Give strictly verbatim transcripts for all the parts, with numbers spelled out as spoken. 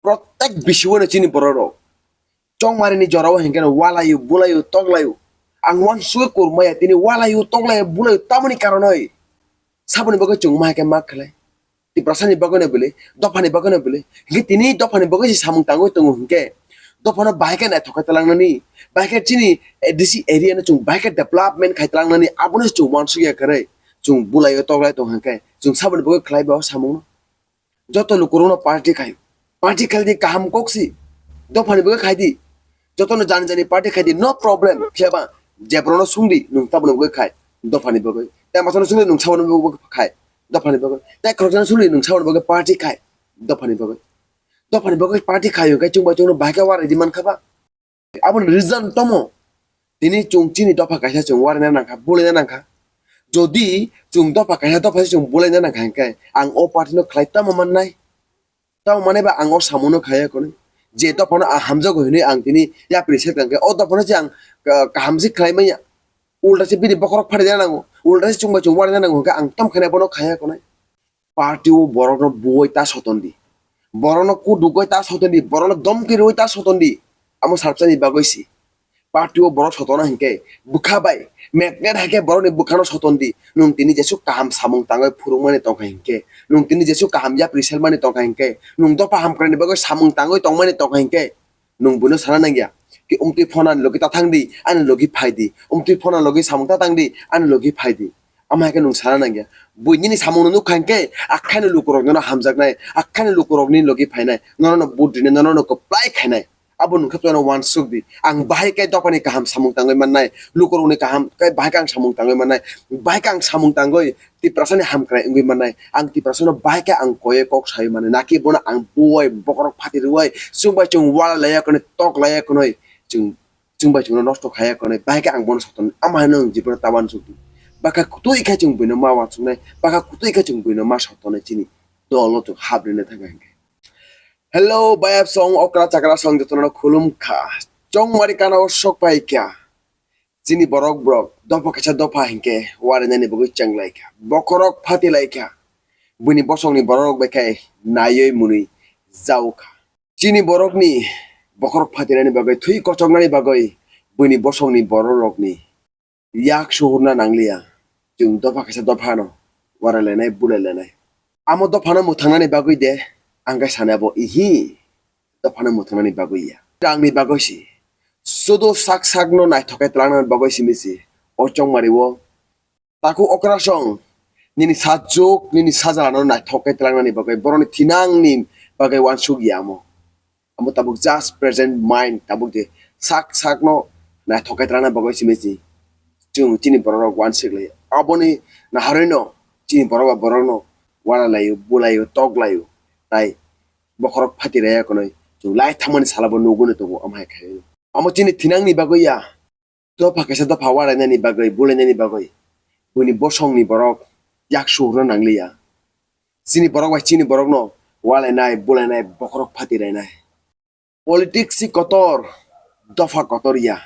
Protek bisiwano chini bororok chongmarini jorao hinkhe no walaio, bulaio, toklaio. Ang wansugwi kurmaya tini walaio, toklaio, bulaio, tamoni karonoi saboni bagwi chwng ma hai khe ma khlai. Tiprasani bagwino bwle, dophani bagwino bwle. Hinkhe tini dophani bagwi se samung tangwi tongo hinkhe, dophano bahai khe naithok khe twlangnani, bahai khe chini A D C area no chwng bahai khe development khai twlangnani, abono se chwng wansukya kwrwi. Chwng bulaio toklai tong hinkhe, chwng saboni bagwi khlai ba o samungno? Joto lukurokno party khaio. Party khaidi kaham kok si. Dophani bagwi khaidi. Jotono jani jani party khaidi, no problem. Phiyaba jephruno sungdi, nwng taboni bagwi khai. Dophani bagwi. Tei masano sungdi, nwng saboni bagwi khai. Dophani bagwi. Tei khorokjano sungdi, nwng saboni bagwi party khai. Dophani bagwi. Dophani bagwi party khaio khe chwngbai chwngno bahai khe waraidi mankha ba? Aboni reason tomo? Tini chwng chini dopha kaisa chwng waraina nangkha, bulaina nangkha. Jodi chwng dopha kaisa dopha se chwng bulaina nangkha hinkhe, ang o party no khlai tamo mannai? Tamo manai ba ang o samungno khaiya konwi. Je dophano ang hamjago hinwi ang tini yapri se tongkhe, o dophano se ang, ah, kaham se khlai manya. Ulta se bini bokhorok pharina nango, ulta se chwngbai chwng waraina nango hinkhe ang tamo khaina bono khaiya konwi. Party o borokno buwai ta soton di. Borokno kudugwi ta soton di, borokno domki rwui ta soton di. Amo salsani bagwi si. Party o borok sotona hinkhe bwkha bai magnet hai khe borokni bwkhano soton di. Nwng tini jesuk kaham samung tangwi phurukmani tongkha hinkhe, nwng tini jesuk kaham yapri selmani tongkha hinkhe, nwng dopha hamkraini bagwi samung tangwi tongmani tongkha hinkhe, nwng buino sana nangya ki, "Umtwi phone ani logi ta thang di, ani logi phai di, umtwi phone ani logi samung ta tang di, ani logi phai di." Ama hai khe nwng sana nangya. Buinini samungno nukha hinkhe, akhaino lukurok nono hamjaknai, akhaino lukurokni logi phainai, nono vote rinai, nono kwplai khainai. Abo nwng khe tono wansuk di. Ang bahai khe dophani kaham samung tangwi mannai, lukurokni kaham khe bahai khe ang samung tangwi mannai, bahai khe ang samung tangwi Tiprasani hamkrai wngwi mannai. Ang Tiprasano bahai khe ang koye kok sawi mannai, naki bono ang buwai bokhorok phati rwui chwngbai chwng wala laiya konwi, tok laiya konwi chwng chwngbai chwngno nosto khaiya konwi, bahai khe ang bono soton, ama haino nwng jibon ta wansuk di. Bwkha kutui khe chwng buino ma wansuknai, bwkha kutui khe chwng buino ma sotonwi chini dolo chwng hap rwna thangkha hinkhe. Hello, bayap song, okra chakra song, jotono khulum kha. Chongmari kana o sok pai kha. Chini borok borok, dopha kaisa dopha hinkhe, warinani bagwi chenglai kha. Bokhorok phati lai kha. Buini bosongni borok bai khe naiwi mwnwi jao kha. Chini borokni bokhorok phatinani bagwi, thwi kochoknani bagwi buini bosongni bororokni yak suhurna nangliya. Chwng dopha kaisa dophano warailainai, bulailainai. Amo dophano mwthangnani bagwi de, ang khe sanai abo ihi dophano mwthangnani bagwi ya. Rangni bagwi si. Sudu sak sakno naithok khe twlangnani bagwi simi si. O chongmari o Takhuk okrasong, nini sajwk, nini sajalano naithok khe twlangnani bagwi, borokni thinangni bagwi wansuk ya amo. Amo tabuk just present mind, tabuk je sak sakno naithok khe twlangna bagwi simi si. Chwng chini bororok wansuk lai. Aboni naharwino chini borok ba borokno wana laio, bulaio, tok laio. Tai bokhorok phati raya konwi chwng lai thangmani sala bo nugwi tongo, omo hai khe. Amo chini thinangni bagwi ya. Dopha kaisa dopha walainani bagwi, bulainani bagwi buini bosongni borok yak suhurna nangliya. Chini borok bai chini borokno walainai, bulainai, bokhorok phati rainai. Politics si kotor, dopha kotor ya.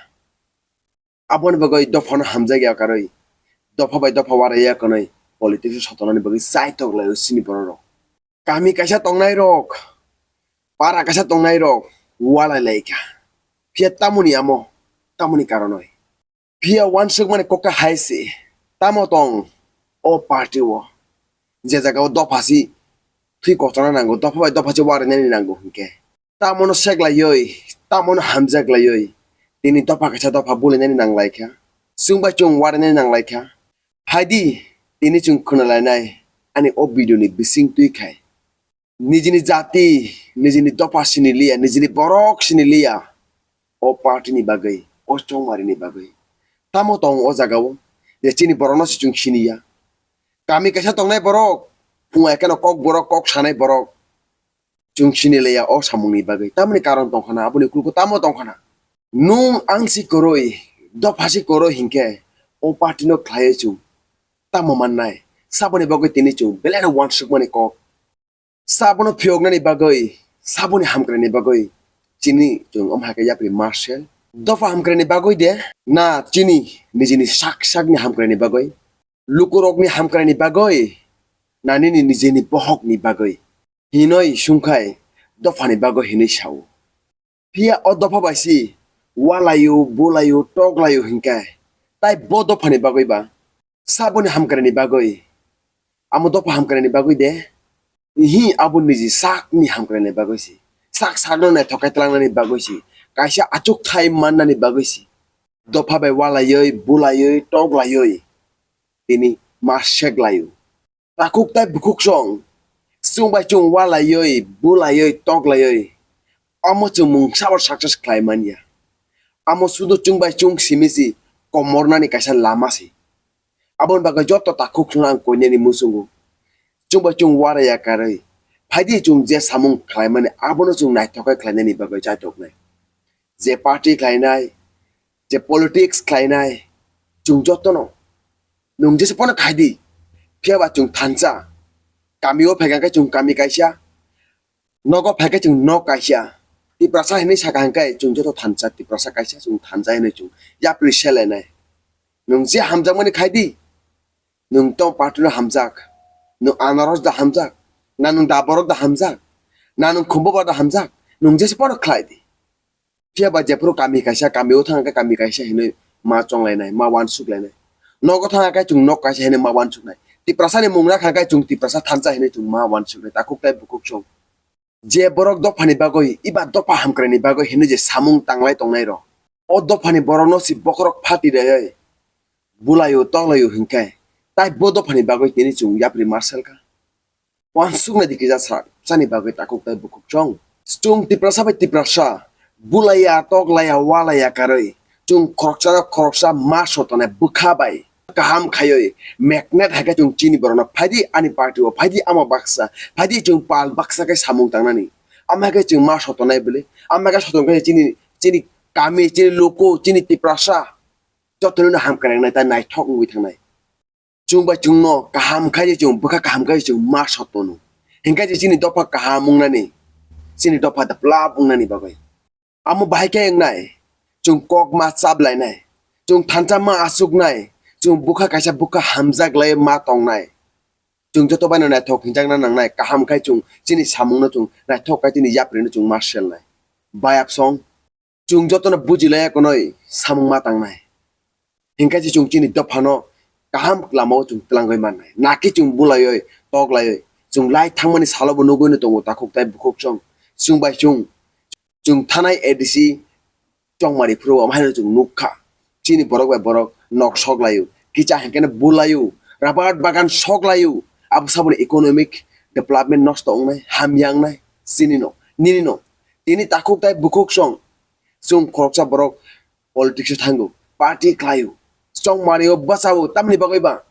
Aboni bagwi dophano hamjakya karwi, dopha bai dopha waraiya kanwi politics o sotonani bagwi chaitok laio chini bororok. Kami kaisa tongnairok, para kaisa tongnairok walai lai kha. Phiya tamoni amo, tamoni karonoi. Phiya wansukmani kok kha hai se, tamo tong o party o, je jaga o dopha si thwi kochona nango, dopha bai dopha si warainani nango hinkhe. Tamono sek laioi, tamono hamjak laioi, tini dopha kaisa dopha bulainani nang lai kha, chwng bai chwng warainani nang lai kha. Phaidi, tini chwng khwna lainai ani o video ni bising twi khai. Nijini jati, nijini dopha sini liya, nijini borok sini liya. O party ni bagwi, o chongmari ni bagwi. Tamo tong o jaga o, je chini borok no se chwng sini ya. Kami kaisa tongnai borok, phung hai kheno kok borok, kok sanai borok. Chwng sini liya o samung ni bagwi. Tamoni karon tong khana, aboni kulku tamo tong khana. Nung ang si kwrwi, dopha si kwrwi hinkhe, o party no khlaiwi chwng tamo mannai? Saboni bagwi tini chwng belai no wansukmani kok. Sabono phiyoknani bagwi, saboni hamkraini bagwi chini chwng omo hai khe yapri Marcel. Dopha hamkraini bagwi de, na chini nijini sak sakni hamkraini bagwi, lukurokni hamkraini bagwi, na nini nijini bohokni bagwi? Hinoi sungkhai, dophani bagwi hinwi sao. Phiya o dopha bai si walaio, bulaio, toklaio hinkhe, tai bo dophani bagwi ba? Saboni hamkraini bagwi? Amo dopha hamkraini bagwi de? Ihi, abo niji sakni hamkraini bagwi si. Sak sakno naithok khe tlangnani bagwi si. Kaisa achukthai mannani bagwi si. Dopha bai walaiwi, bulaiwi, toklaiwi tini ma seklaio. Takhuk tai bukhuk song, chwng bai chwng walaiwi, bulaiwi, toklaiwi, omo chwng mungsa bo success khlai manya. Amo sudu chwng bai chwng simi si komornani kaisa lama si. Aboni bagwi joto takhuk chwngno ang koinani muchungo. Chwng bai chwng wara yakarwi, phaidi chwng je samung khlaimani abono chwng naithok khe khlainani bagwi chaithoknai. Je party khlainai, je politics khlainai, chwng jotono nwng jesa phano khaidi, phiya ba chwng thansa. Kamio phaikha khe chwng kami kaisa, nogo phaikhe chwng nok kaisa. Tiprasa hinwi sakha hwnkhe chwng joto thansa, Tiprasa kaisa chwng thansa hinwi chwng yapri selainai. Nwng je hamjakmani khaidi, nwng tong party no hamjak, nwng anaros da hamjak, na nwng daborok da hamjak, na nwng khumboba da hamjak, nwng jesa phano khlaidi. Phiya ba jephuru kami kaisa, kamio thang khe kami kaisa hinwi ma chonglainai, ma uansuk lainai. Nogo thang khe chwng nok kaisa hinwi ma uansuknai. Tiprasani mung rakha khe chwng Tiprasa thansa hinwi chwng ma uansuknai. Takhuk tai bukhuk song. Je borok dophani bagwi, iba dopha hamkraini bagwi hinwi je samung tanglai tongnai rok, o dophani borokno si bokhorok phati raiwi bulaio, toklaio hinkhe, tai bo dophani bagwi tini chwng yapri ma selkha. Uansuknai di kisa sak chani bagwi takhuk tai bukhuk chong. Chwng Tiprasa bai Tiprasa, bulaiya, toklaiya, walaiya karwi, chwng khoroksano khoroksa ma sotonai bwkha bai kaham khaiwi magnet hai khe chwng chini borokno phaidi ani party o, phaidi ama baksa, phaidi chwng pal baksa khe samung tangnani. Ama khe chwng ma sotonai bwle, ama khe soton khe chini, chini kami, chini luku, chini Tiprasa jotono hamkrai wngnai ta naithok wngwi thangnai. Chwng bai chwngno kaham khai je chwng bwkha kaham khai je chwng ma sotono. Hinkhe je chini dopha kaham wngnani, chini dopha develop wngnani bagwi. Amo bahai khe wngnai, chwng kok ma chap lainai, chwng thansa ma achuknai, chwng bwkha kaisa bwkha hamjak lai ma tongnai. Chwng joto baino naithok hinjakna nangnai, kaham khai chwng chini samungno chwng naithok khai chini yaprino chwng ma selnai. Bayap song. Chwng jotono bujilaiya konwi samung ma tangnai. Hinkhe se chwng chini dophano kaham lamao chwng twlangwi mannai. Nakhe chwng bulaiwi, toklaiwi. Chwng lai thangmani salobo nugwino tongo takhuk tai bukhuk chwng. Chwng bai chwng, chwng thanai A D C chongmari phuru omo haino chwng nukha. Chini borok bai borok nok soklaio. Kicha hinkhe no bulaio. Rubber bagan soklaio. Abo saboni economic development nosto wngnai, hamya wngnai. Chinino, ninino. Tini takhuk tai bukhuk chwng. Chwng khoroksa borok politics o thango, party khlaio, chongmani o bwsao, tamni bagwi ba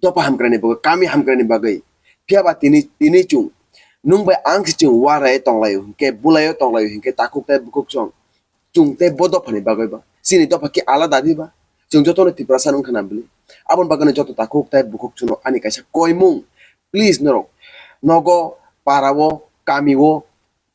dopha hamkraini bagwi, kami hamkraini bagwi. Phiya ba tini, tini chwng, nwng bai ang se chwng warai tonglaio hinkhe, bulaio tonglaio hinkhe, takhuk tai bukhuk chwng, chwng tei bo dophani bagwi ba, chini dopha khe alada di ba, chwng jotono Tiprasa wngkha na bwle. Aboni bagwino joto takhuk tai bukhuk chwngno ani kaisa koimung, please norok, nogo, parao, kamio,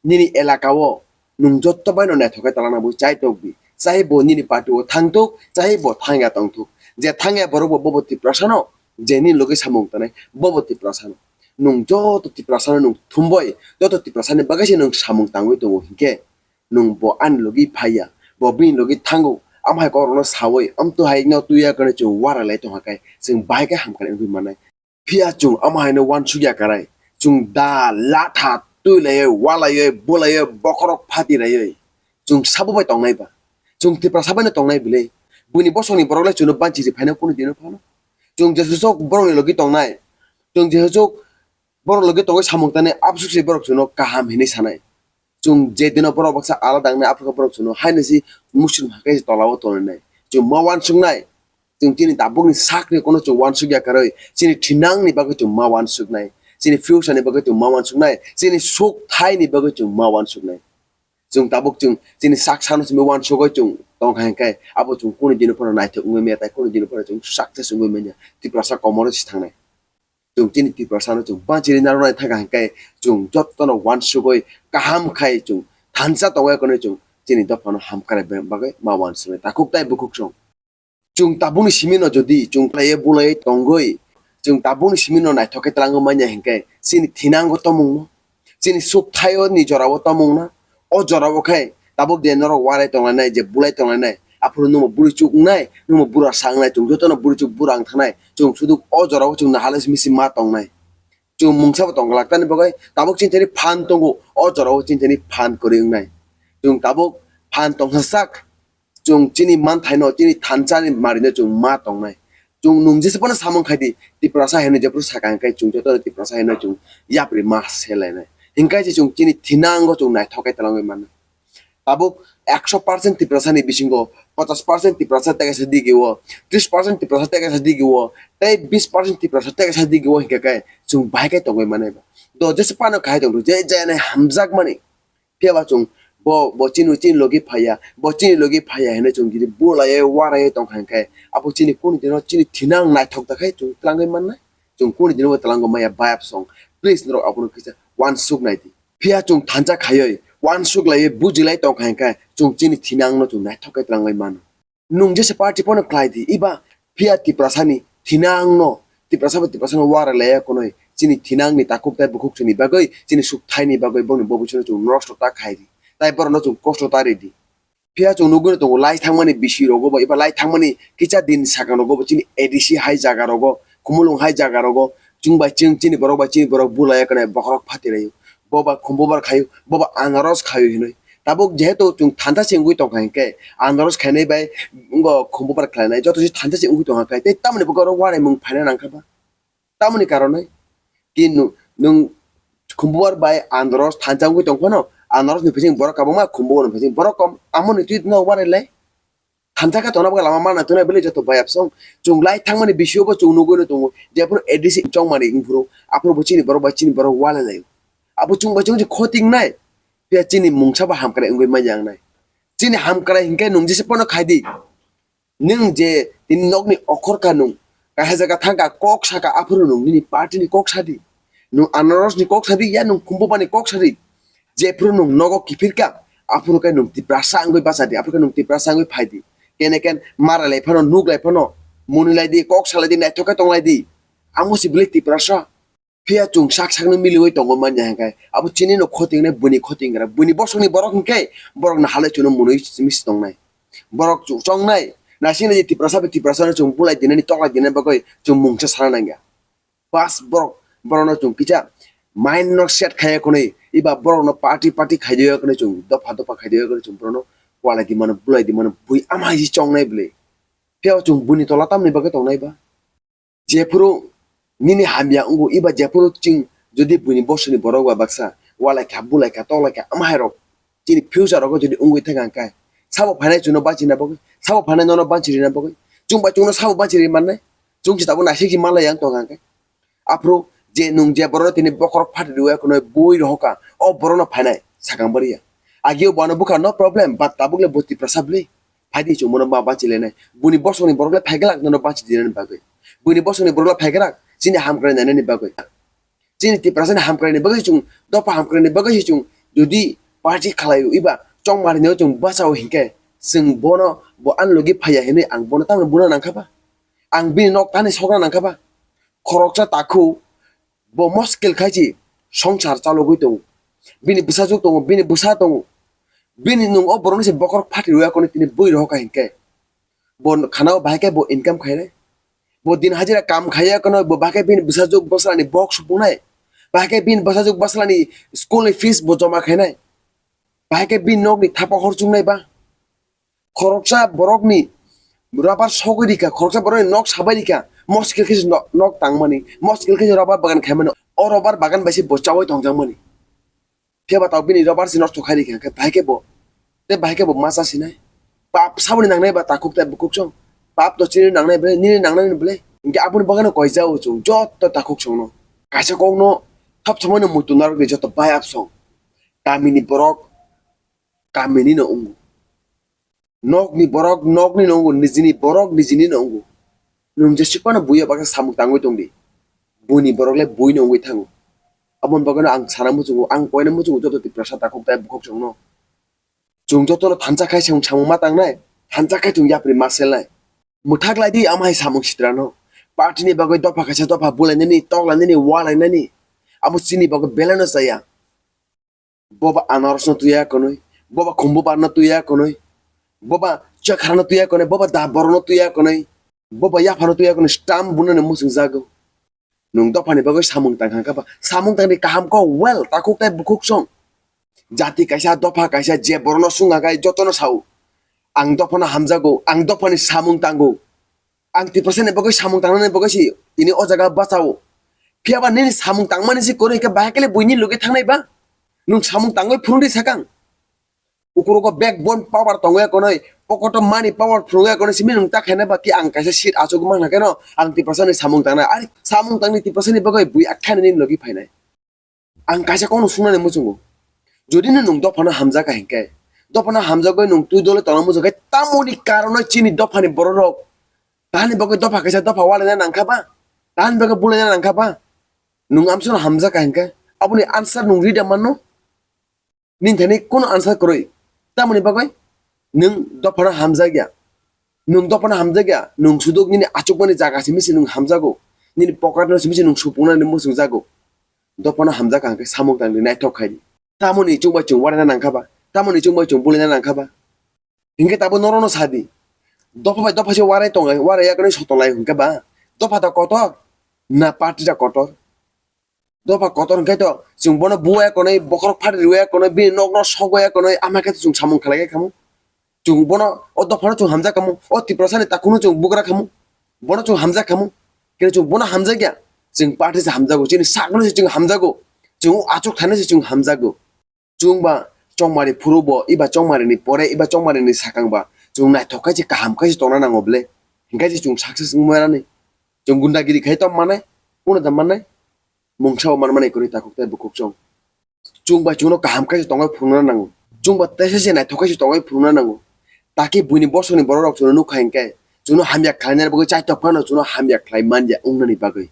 nini elaka o nwng joto bai no naithok khe talana bo chai tok di. Chai bo nini party o thang tok, chai bo thangya tong tok. Je thangya borok bo bobo Tiprasa no, je nini logi samung tanai, bobo Tiprasa no. Nwng joto Tiprasa no nwng thumbai, joto Tiprasa ni bagwi se nwng samung tangwi tongo hinkhe, nwng bo ani logi phaiya, bo bini logi thango, amo hai kok rok no sawi, amtwi hai no twiya khe chwng wara lai tongkha khe, chwng bahai khe hamkrai wngwi mannai. Phiya chwng omo haino uansukya karai. Chwng da, latha, twi laiwi, walaiwi, bolaiwi, bokhorok phati raiwi. Chwng sabo bai tongnai ba? Chwng Tiprasa bai no tongnai bwle. Buini bosongni borok le chwngno banchi ri phaino kunu dino phano. Chwng jesosok borokni logi tongnai. Chwng jesosok borok logi tongwi samung tanai, abosuk se borok chwngno kaham hinwi sanai. Chwng je dino borok baksa alada wngnai, aphuru borok chwngno haino si muchung hai khe tolao tonwi nai. Chwng ma uansuknai. Chwng chini tabukni sakni kono chwng uansukya karwi, chini thinangni bagwi chwng ma uansuknai, chini future ni bagwi chwng ma uansuknai, chini suk thaini bagwi chwng ma uansuknai. Chwng tabuk chwng chini sak sakno simi uansugwi chwng tongkha hinkhe, abo chwng kunu dino phano naithok wngwi manya, tei kunu dino phano chwng success wngwi manya, Tiprasa komoro se thangnai. Chwng chini Tiprasano chwng banchiri narwknai thangkha hinkhe, chwng jotono uansugwi kaham khai chwng thansa tongwi kwnwi chwng chini dophano hamkrai bagwi ma uansuknai takhuk tai bukhuk chwng. Chwng tabukni simino jodi chwng khlaiwi bulaiwi tongwi, chwng tabukni simino naithok khe twlangwi manya hinkhe, chini thinango tongmungno, chini suk thaio ni jorao tomung na. O jorao khai tabuk je norok warai tonglainai, je bulai tonglainai, aphuru nwngbo bwrwi chuk wngnai, nwngbo bura sa wngnai, chwng jotono bwrwi chuk bura wng thangnai, chwng sudu o jorao chwng nahalai misi ma tongnai. Chwng mungsa bo tong glak, tamni bagwi tabuk chini thani phan tongo, o jorao chini thani phan kwrwi wngnai. Chwng tabuk phan tongsa sak, chwng chini manthaino, chini thansa ni marino chwng ma tongnai. Chwng nwng jesa phano samung khai di, Tiprasa hinwi jephuru sakha hwnkhe chwng joto Tiprasa hinwi chwng yapri ma selainai. Hinkhe se chwng chini thinango chwng naithok khe twlangwi mano. Tabuk ekso percent Tiprasa ni bisingo pochas percent Tiprasa tei kaisa digi o, tris percent Tiprasa tei kaisa digi o, tei bis percent Tiprasa tei kaisa digi o hinkhe khe chwng bahai khe tongwi manai ba. Do jesa phano khai tongthu, je jaya nai hamjakmani. Phiya ba chwng bo, bo chini, chini logi phaiya, bo chini logi phaiya hinwi chwng jodi bulaiwi waraiwi tongkha hinkhe, abo chini kuni dino chini thinang naithok da khai chwng twlangwi mannai? Chwng kuni dino bo twlangwi maya bayap song. Please norok abono kisa uansuk nai di. Phiya chwng thansa khaiwi, uansuk laiwi, bujilai tongkha hinkhe, chwng chini thinangno chwng naithok khe twlangwi mano. Nwng jesa party phano khlai di, eba phiya Tiprasani thinangno, Tiprasa bai Tiprasano wara laiya kunui, chini thinangni takhuk tei bukhuk chini bagwi, chini suk thaini bagwi, bongni bobiswkno chwng nosto ta khai di, tai borokno chwng kosto ta ridi. Phiya chwng nugwi tongo, lai thangmani bisi rogo bo, eba lai thangmani kisa din sakang rogo bo, chini A D C hai jaga rogo, Khumulwng hai jaga rogo, chwng bai chwng, chini borok bai chini borok bulaiya kunui bokhorok phati laio. Boba khumbubar khaio, boba anaros khaio hinui. Tabuk jehetu chwng thansa se wngwi tongkha hinkhe, anaros khainai bai wngbo khumbubar khlainai, joto se thansa se wngwi tongkha khe, tei tamoni bagwi oro waraimung phaina nangkha ba? Tamoni karonwi ki nw-, nwng khumbubar bai anaros thansa wngwi tongphano, anaros ni bising borok kwbangma, khumbubar ni bising borok kom, amoni twi no warai lai. Thansa khe tongna bagwi lama mana tongnai bwlai joto bayap song. Chwng lai thangmani bisingo bo chwng nugwi no tongo, jephuru A D C chongmani wngphuru, aphuru bo chini borok bai chini borok walai laio. Abo chwng bai chwng se khotingnai, phiya chini mungsa bo hamkrai wngwi manya wngnai. Chini hamkrai hinkhe nwng jesa phano khai di. Nwng je tini nokni okhor kha nwng, kaisa jaga thangkha kok sakha, aphuru nwng nini party ni kok sadi. Nwng anaros ni kok sadi, ya nwng khumbubar ni kok sadi. Jephuru nwng nogo kiphirkha, aphuru khe nwng Tiprasa wngwi bachadi, aphuru khe nwng Tiprasa wngwi phaidi. Kene ken mara lai phano, nuk lai phano, muni lai di, kok salai di, naithok khe tong lai di. Amo si bwlai Tiprasa. Phiya chwng sak sakno miliwi tongo manya hinkhe, abo chinino khotingnai, buini khotingra, buini bosongni borok hinkhe, borokno halai chwngno mwnwi misi tongnai. Borok chwng chongnai, naisingni je Tiprasa bai Tiprasano chwng bulai dinani, toklai dinani bagwi chwng mungsa sana nangya. Bas borok, borokno chwng kisa mind no set khaiya khwnwi, eba borokno party party khaidiya khwnwi chwng dopha dopha khaidiya khwnwi chwng borokno walai di mano, bulai di mano, bui ama hai se chongnai bwlwi. Phiya o chwng buini tola tamni bagwi tongnai ba? Jephuru nini hamya wngo, eba jephuru chwng jodi buini bosongni borok ba baksa walai kha, bulai kha, toklai kha, ama hai rok chini future rogo jodi wngwi thangkha hinkhe, sabo phainai chwngno bachina bagwi, sabo phainai nono bachi rina bagwi, chwng bai chwngno sabo bachi ri mannai, chwng se tabuk naisik si malai yang tongkha hinkhe. Aphuru je nwng je borokno tini bokhorok phati rwya khwnwi bui rohorkha, o borokno phainai sakang bariya. Agio bo ano bwkha no problem, but tabuk le bo Tiprasa bwlwi. Phaidi chwng bono ba bachi lenai. Buini bosongni borok le phaiglak nono bachi dinani bagwi. Buini bosongni borok le phaiglak chini hamkrai nainani bagwi. Chini Tiprasani hamkraini bagwi chwng dopha hamkraini bagwi se chwng jodi party khlaio eba chongmarinio chwng bachao hinkhe chwng bono bo ani logi phaiya hinwi ang bono tamni buna nangkha ba? Ang bini nok tani sokna nangkha ba? Khoroksa takhuk bo moskil khai se songsar chalogwi tongo. Bini bwsajwk tongo, bini bwsa tongo. Bini nwng o borokni se bokhorok phati rwya khwnwi tini bui rohorkha hinkhe. Bo khana o bahai khe bo income khainai. Bo din hajira kam khaiya khwnwi bo bahai khe bini bwsajwk bwsarani bok supungnai. Bahai khe bini bwsajwk bwsarani school ni fees bo joma khainai. Bahai khe bini nokni thapa hor chungnai ba. Khoroksa borokni rabar sogwi rikha, khoroksa borokni nok sabai rikha, moskil khe se no-, nok tangmani, moskil khe se rabar bagan khaimani, o rabar bagan bai se bo chaui tongjakmani. Phiya ba tabuk bini rabar se nosto khai rikha, khe bahai khe bo, tei bahai khe bo ma cha sinai. Pap saboni nangnai ba takhuk tei bukhuk song. Pap to chini nangnai bwle, nini nangnai bwle. Hinkhe aboni bagano koi jao chwng joto takhuk songno. Kaisa kokno thop samano muitu narwkni joto bayap song. Kamini borok kamini no wngo. Nokni borok nokni no wngo, nijini borok nijini no wngo. Nwng jesuk phano buiya baksa samung tangwi tongdi. Buini borok le bui no wngwi thango. Aboni bagwino ang sana muchungo, ang koina muchungo joto Tiprasa takhuk tei bukhuk chwngno. Chwng jotono thansa khai chwng samung ma tangnai, thansa khai chwng yapri ma selnai. Mwthak lai di ama hai samung sitrano. Party ni bagwi dopha kaisa dopha bulainani, toklainani, walainani. Abo chini bagwi belai no chaya. Boba anaros no tuya konoi, boba khumbu bar no tuya konoi, boba chakra no tuya konoi, boba da boro no tuya konoi, boba yapha no tuya konoi, stamp bunani muchung jago. Nwng dophani bagwi samung tang kha ba? Samung tangni kaham kok, well, takhuk tai bukhuk song. Jati kaisa, dopha kaisa, je borokno sung kha khe jotono sao. Ang dophano hamjago, ang dophani samung tango. Ang Tiprasani bagwi samung tangnani bagwi se tini o jaga bachao. Phiya ba nini samung tangmani se kwrwi khe bahai khe le buini logi thangnai ba? Nwng samung tangwi phunukdi sakang. Ukurogo backbone power tongo ya konoi, pocket o money power phunukya konoi, simi nwng ta khaina ba ki ang kaisa seat achuk mang na keno, ang Tiprasani samung tangnai. Ari samung tangni Tiprasani bagwi bui akhaina nini logi phainai. Ang kaisa kokno sungnani muchungo. Jodi no nwng dophano hamjakha hinkhe, dophano hamjagwi nwng twi dole tongna muchung khe, tamoni karono chini dophani bororok, tahani bagwi dopha kaisa dopha walaina nangkha ba? Tahani bagwi bulaina nangkha ba? Nwng amsano hamjakha hinkhe, aboni answer nwng rida manno? Nini thani kono answer kwrwi. Tamoni bagwi nwng dophano hamjakya. Nwng dophano hamjakya, nwng suduk nini achukmani jaga simi se nwng hamjago. Nini pocket no simi se nwng supungnani muchung jago. Dophano hamjakha hinkhe samung tangdi, naithok khaidi. Tamoni chwng bai chwng waraina nangkha ba? Tamoni chwng bai chwng bulaina nangkha ba? Hinkhe tabo norokno sadi. Dopha bai dopha se warai tonglai, warai yakrwi sotonglai hinkhe ba? Dopha da kotor, na party da kotor? Dopha kotor hinkhe to chwng bono buwaya konwi, bokhorok phari rwya konwi, bini nokno sogwaya konwi, ama khe to chwng samung khlai khe khamu. Chwng bono, o dophano chwng hamjak khamu, o Tiprasani takhukno chwng bugra khamu, bono chwng hamjak khamu. Khe chwng bono hamjakya, chwng party se hamjago, chini sakno se chwng hamjago, chwng o achuk thani se chwng hamjago. Chwng ba chongmari phuru bo, iba chongmari ni pore, iba chongmari ni sakang ba chwng naithok khe se kaham khe se tongna nango ble. Hinkhe se chwng success wngmani, chwng gundagiri khai tong manai, uno da manai. Mungsa bo manmani kwrwi takhuk tei bukhuk chwng. Chwng bai chwngno kaham khe se tongwi phunukna nango. Chwng bai teisa se naithok khe se tongwi phunukna nango. Taki buini bosongni bororok chwngno nukha hinkhe, chwngno hamya khlainani bagwi chaitok phano chwngno hamya khlai manya wngnani bagwi.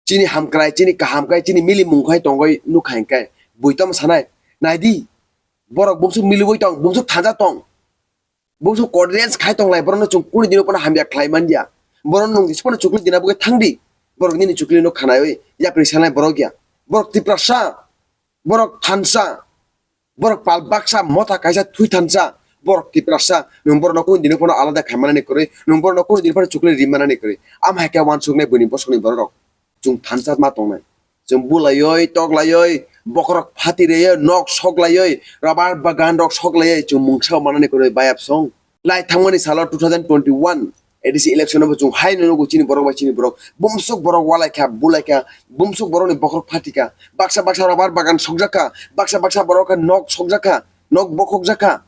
Chini hamkrai, chini kaham khe, chini milimung khai tongwi nukha hinkhe, bui tamo sanai, naidi, borok bumsuk miliwi tong, bumsuk thanja tong. Bumsuk coordinates khai tonglai, borokno chwng kuni dino phano hamya khlai manya. Borok nwng jesa phano chukli dina bagwi thangdi. Borok nini chuklino khanaiwi yapri sanai borok ya. Borok Tiprasa, borok thansa, borok pal baksa, motha kaisa thui thansa, borok Tiprasa. Nwng borokno kuni dino phano alada khai manani kwrwi, nwng borokno kuni dino phano chukli ri manani kwrwi. Am hai khe uansuknai buini bosongni bororok. Chwng thansa ma tongnai. Chwng bulaioi, toklaioi, bokhorok phatiraioi, nok soklaioi, rubber bagan rok soklaioi, chwng mungsa manani kwrwi bayap song. Lai thangmani salo two thousand twenty-one A D C election o bo chwng hai nugo chini borok bai chini borok. Bumsuk borok walaikha, bulaikha, bumsuk borokni bokhorok phatikha. Baksa baksa rubber bagan sokjakha, baksa baksa borok khe nok sokjakha, nok bokhokjakha.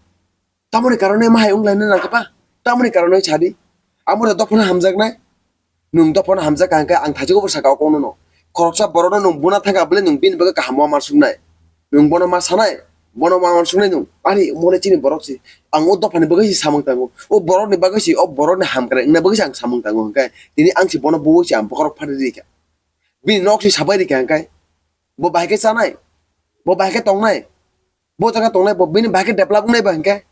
Tamoni karone ma hai wnglaina nangkha ba? Tamoni karone sadi. Amo da dophano hamjaknai. Nwng dophano hamjakha hwnkhe ang thaijakgo bo sakha o kokno no. Khoroksa borokno nwng buna thangkha bwle nwng bini bagwi kaham uansuknai. Nwng bono ma sanai, bono ma uansuknai nwng. Ani omo le chini borok se. Ang o dophani bagwi se samung tango. O borokni bagwi se, o borokni hamkrai wngna bagwi se ang samung tango hwnkhe. Tini ang se bono buwi se ang bokhorok phatwi rikha. Bini nok se sabai rikha hwnkhe. Bo bahai khe chanai. Bo bahai khe tongnai. Bo jaga tongnai bo bini bahai khe develop wngnai ba hinkhe.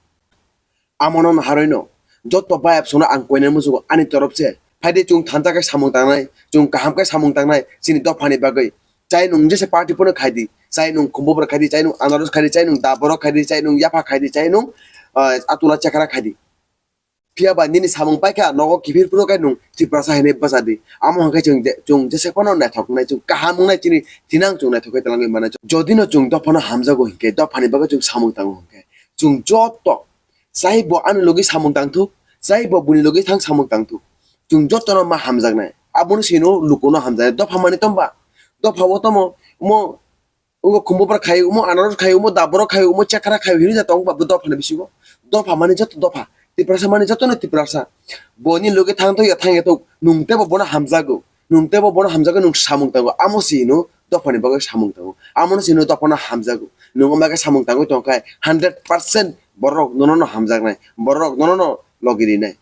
Amono no haroi no joto bayap sono ang koinani musugo ani torop se. Phaidi chwng thansa khe samung tangnai, chwng kaham khe samung tangnai, chini dophani bagwi. Chai nwng jesa party phano khaidi, chai nwng khumbu borok khaidi, chai nwng anaros khaidi, chai nwng da borok khaidi, chai nwng yapha khaidi, chai nwng, ah, atula chekra khaidi. Phiya ba nini samung paikha nogo kiphil phuru khe nwng Tiprasa hinwi bwsa di. Amo hwnkhe chwng je, chwng jesa phano naithok wngnai, chwng kaham wngnai, chini thinang chwng naithok khe twlangwi mannai. Jodi no chwng dophano hamjago hinkhe, dophani bagwi chwng samung tango hinkhe, chwng joto chai bo ani logi samung tangthuk, chai bo buni logi thang samung tangthuk. Chwng jotono ma hamjaknai. Abono sino lukuno hamjaknai. Dopha mani tomba? Dopha bo tomo, omo Omo khumbu borok khai, omo anaros khai, omo da borok khai, omo chekra khai, hinwi ja tongo ba dophani bisingo. Dopha mani joto dopha, Tiprasa mani jotono Tiprasa. Boni loge thang thok ya thang ya thok, nwng tebo bono hamjago, nwng tebo bono hamjago, nwng samung tango, amo se hino dophani bagwi samung tango, amono se hino dophano hamjago. Nwng omo khe samung tangwi tongkha, hundred percent borok nono no hamjaknai, borok nono no logi rinai.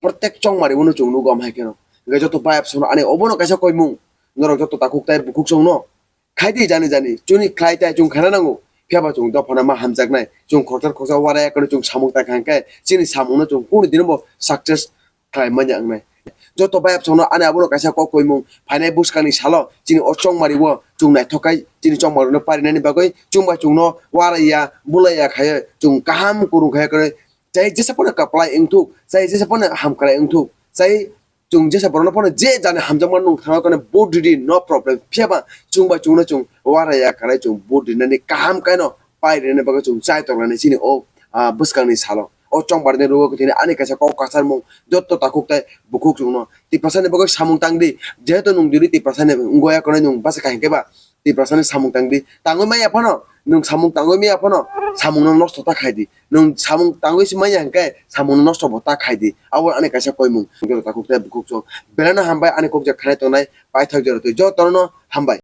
Protek chongmari uno chwng nugo am hai kheno. Hwnkhe joto bayap sono ani obono kaisa koimung. Norok joto takhuk tai bukhuk songno khaidi jani jani. Chwngni khlai tai chwng khaina nango. Phiya ba chwng dophano ma hamjaknai. Chwng khoroksa khoroksa uara yakarwi chwng samung ta kha hwnkhe chini samungno chwng kunu dino bo success khlai manya wngnai. Joto bai absongno ani abono kaisa kok koimung phainai bwskangni salo chini o chongmari o chwng naithok khai chini chongmari no parinani bagwi chwng bai chwngno waraiya bulaiya khaiwi chwng kaham kwrwng khaiya kwrwi chai jesa phano kwplai wngthuk, chai jesa phano hamkrai wngthuk, chai chwng jesa borokno phano je jani hamjakma nung thangwi kheno vote ridi, no problem. Phiyaba chwng bai chwngno chwng waraiya kwrwi chwng vote rinani kaham khaino pai rinani bagwi chwng chai tongnani chini o, ah, bwskangni salo. O chongmari ni rogo kwthwini ani kaisa kok kwcharmung joto takhuk tai bukhuk chwngno Tiprasani bagwi samung tangdi. Jehetu nwng jodi Tiprasani wngwi ya kwrwi nwng bwsa kaham khe ba Tiprasani samung tangdi. Tangwi maya phano, nwng samung tangwi maya phano samungno nosto ta khaidi. Nwng samung tangwi se maya hwnkhe samungno nosto bo ta khaidi. Abo ani kaisa koimung. Joto takhuk tai bukhuk chwng. Belai no hambai ani kok je khnai tongnai paithak jora twi jotono hambai.